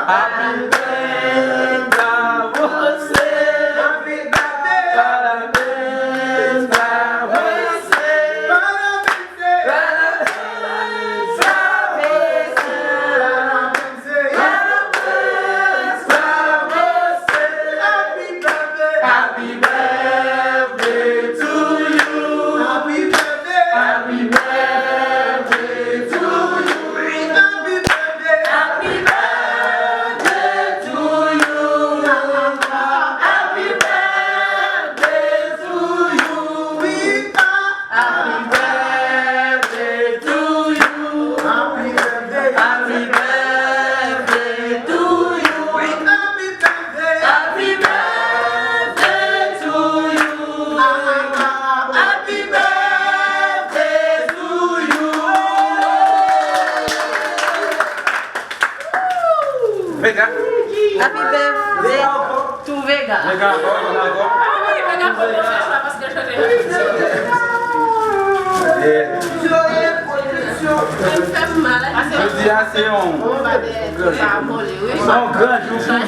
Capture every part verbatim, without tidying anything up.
Happy birthday, bravo, say. Happy birthday, bravo, say. Happy birthday to you. Happy birthday. Happy birthday to you. Happy birthday. Happy birthday to you. Happy birthday to you. Happy birthday to you. Happy birthday. Happy birthday to you. Happy birthday. Happy birthday to you. Happy birthday to you. Vega. Happy birthday to Vega. Vega ankò, Vega ankò. Ah wi, Vega fò konfyans la paske l chante. Yeah. Jodi a se yon, se yon gran jou pou nou.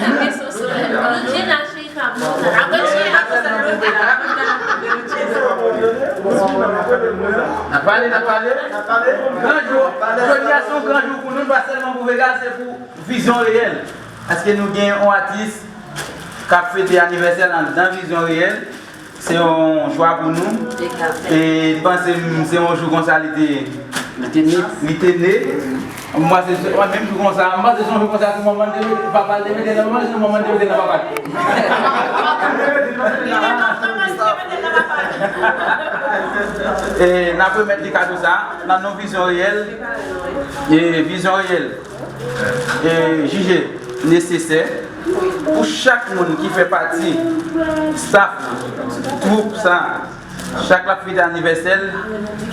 Apre ti, apre sa, nou vle, apre sa, nou vle, nou vle. N ap pale, n ap pale. Gran jou. Jodi a se yon gran jou pou nou, pa sèlman pou Vega, se pou Vizyon Reyèl. Paske nou gen yon atis k ap fete anivèsè l anndan Vizyon Reyèl. Se yon jwa pou nou. E m panse m, se yon jou konsa li te, li te ne. Li te ne. M panse se, menm jou konsa, m panse se yon jou konsa tou manman l te mete, papa l te mete nan manman l, se manman l te mete nan papa l. E n ap remèt li kado sa nan non Vizyon Reyèl. E Vizyon Reyèl. E jije nesesè pou chak moun ki fè pati staff twoup sa, chak l ap fete anivèsè l,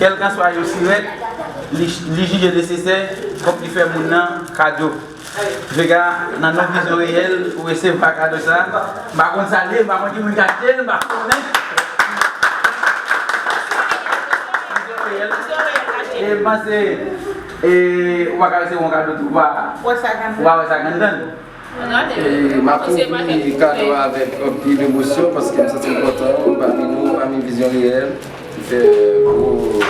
kèlkanswa yo sirèt, li, li jije nesesè fòk li fè moun nan kado. Vega, nan non Vizyon Reyèl, ou resevwa kado sa. M pa konn sa l ye, m pa konn ki moun ki achte l, m pa konnen. Vizyon Reyèl. E m panse, e, ou pa ka resevwa yon kado tou, ou pa, ou pa wè sa k anndan l. E m ap ouvri kado a avèk anpil emosyon paske m santi l enpòtan, pami nou, pami Vizyon Reyèl, ki fè gwo.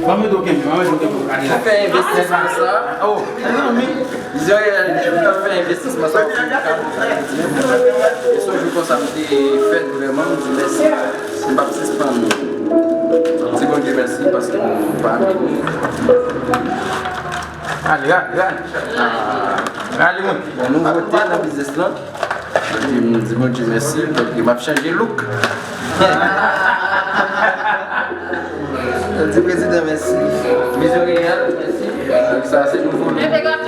Ban m ede w kenbe, ban m ede w kenbe, ale la. Ki fè envestisman sa. Oh, mezanmi. Vizyon Reyèl, ki fè envestisman sa, e se yon jou konsa m te fèt vrèman, m di mèsi. M p ap sispann di Bondye mèsi paske nou pami nou. Ale, rale, rale. Ah. Rale, mwen. Bon, nouvote nan biznis lan. Epi m di Bondye mèsi, donk m ap chanje look. M di prezidan mèsi. Vizyon Reyèl, mèsi. Donk sa se nouvo look.